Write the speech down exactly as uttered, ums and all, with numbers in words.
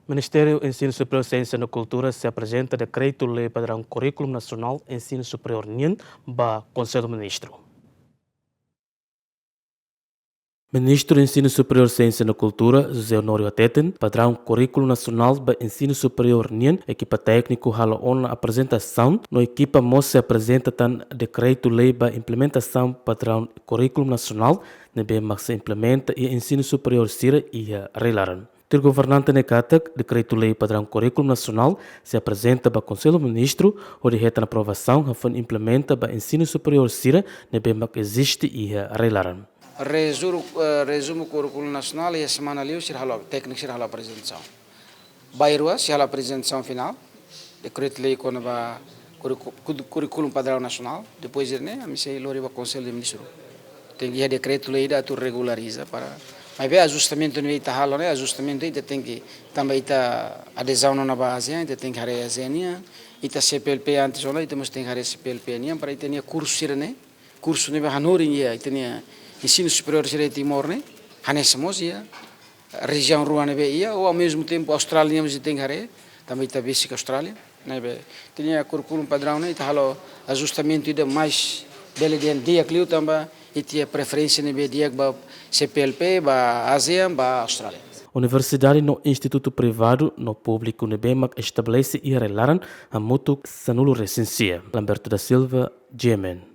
Ministériu Ensinu Superiór, Siénsia no Kultura sei aprezenta dekretu-lei padraun Kurríkulu Nasionál Ensinu Superiór nian ba Konsellu Ministru. Ministru Ensinu Superiór, Siénsia no Kultura, José Honório hateten, padraun Kurríkulu Nasionál ba Ensinu Superiór nian, ekipa tékniku halo ona aprezentasaun, no ekipa mós sei aprezenta tan dekretu-lei ba implementasaun padraun Kurríkulu Nasionál ne'ebé mak sei implementa iha ensinu superiór sira iha rai-laran. Tuir governante ne'e katak, dekretu-lei padraun Kurríkulu Nasionál sei aprezenta ba Konsellu Ministru, hodi hetan aprovasaun hafoin implementa ba ensinu superiór sira ne'ebé mak eziste iha rai-laran. Rezu-, eh, rezumu Kurríkulu Nasionál iha semana liu sira halo, tékniku sira halo aprezentasaun. Bainrua sei halo aprezentasaun finál, dekretu-lei kona-ba kuriku-, kudu-, Kurríkulu Padraun Nasionál, depois de ne'e, ami sei lori ba Konsellu de Ministru. Tenke iha dekretu-lei ida atu regulariza para. Maibé ajustamentu ne'ebé ita halo ne'e, ajustamentu ita tenke, tanba ita adezaun ona ba ASEAN, ita tenke haree ASEAN nian, ita CPLP antes ona, ita mós tenke haree CPLP nian, para ita-nia kursu sira-ne'e, kursu ne'ebé hanorin iha ita-nia ensinu superiór sira iha Timor ne'e, hanesan mós iha rejiaun rua ne'ebé iha, ou ao mesmo tempo Austrália mós ita tenke haree, tanba ita besik Austrália, ne'ebé ita-nia Kurríkulu Padraun ne'e, ita halo ajustamentu ida mais bele dehan di'ak liu tanba ita iha preferénsia ne'ebé di'ak ba CPLP, ba ASEAN, ba Austrália. Universidade no institutu privadu no públiku ne'ebé mak estabelese iha rai-laran hamutuk sanulu resin sia. Lamberto da Silva, GMN.